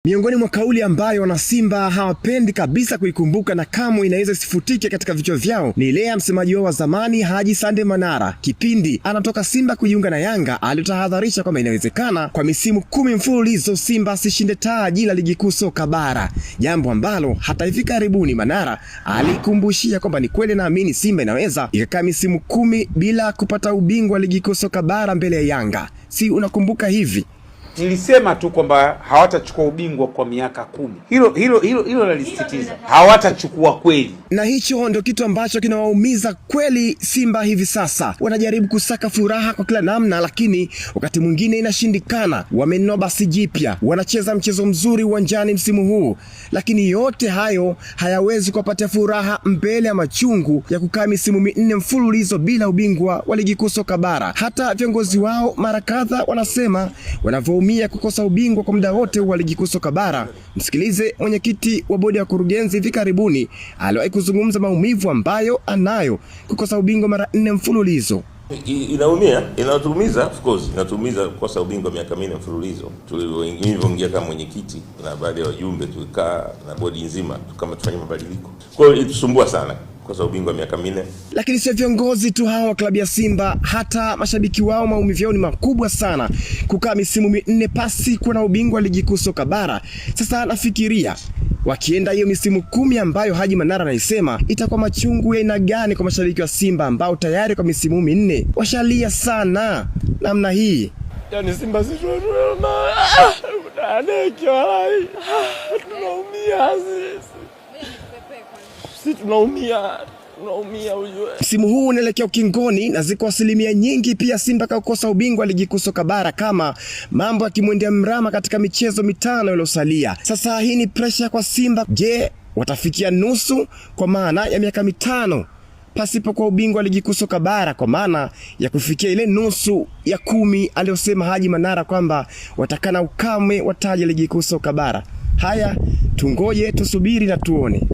Miongoni mwa kauli ambayo wanasimba hawapendi kabisa kuikumbuka na kamwe inaweza isifutike katika vichwa vyao ni ile ya msemaji wao wa zamani Haji Sande Manara, kipindi anatoka Simba kujiunga na Yanga, alitahadharisha kwamba inawezekana kwa misimu 10 mfululizo Simba asishinde taji la ligi kuu soka bara, jambo ambalo hata hivi karibuni Manara alikumbushia kwamba ni kweli, naamini Simba inaweza ikakaa misimu 10 bila kupata ubingwa ligi kuu soka bara mbele ya Yanga. Si unakumbuka hivi? Nilisema tu kwamba hawatachukua ubingwa kwa miaka 10. Hilo hilo hilo hilo nalisisitiza. Hawatachukua kweli. Na hicho ndio kitu ambacho kinawaumiza kweli Simba hivi sasa. Wanajaribu kusaka furaha kwa kila namna, lakini wakati mwingine inashindikana. Wamenoa basi jipya, wanacheza mchezo mzuri uwanjani msimu huu, lakini yote hayo hayawezi kuwapatia furaha mbele ya machungu ya kukaa misimu 4 mfululizo bila ubingwa wa ligi kuu soka bara. Hata viongozi wao mara kadha wanasema wanavyoumia kukosa ubingwa kwa muda wote wa ligi kuu soka bara. Msikilize mwenyekiti wa bodi ya wakurugenzi hivi karibuni aliwahi kuzungumza maumivu ambayo anayo kukosa ubingwa mara 4 mfululizo. Inaumia, inatumiza, of course, inatumiza kukosa ubingwa miaka 4 mfululizo. Tulivyoingia kama mwenyekiti na baadhi ya wajumbe tulikaa na bodi nzima kama tufanye mabadiliko. Kwa hiyo ilitusumbua sana kukosa ubingwa miaka 4. Lakini sio viongozi tu hawa wa klabu ya Simba, hata mashabiki wao maumivu yao ni makubwa sana, kukaa misimu 4 pasi kuwa na ubingwa ligi kuu soka bara. Sasa nafikiria wakienda hiyo misimu 10 ambayo Haji Manara anaisema, itakuwa machungu ya aina gani kwa mashabiki wa Simba ambao tayari kwa misimu 4 washalia sana namna hii. Yaani Simba sisi tunaumia sisi. Tunaumia. Tunaumia ujue. Msimu huu unaelekea ukingoni na ziko asilimia nyingi pia Simba kaukosa ubingwa ligi kuu soka bara kama mambo yakimwendea mrama katika michezo 5 iliyosalia. Sasa hii ni pressure kwa Simba. Je, watafikia nusu kwa maana ya miaka 5 pasipo kwa ubingwa ligi kuu soka bara, kwa maana ya kufikia ile nusu ya 10 aliyosema Haji Manara kwamba watakana ukame wataje ligi kuu soka bara? Haya, tungoje tusubiri na tuone.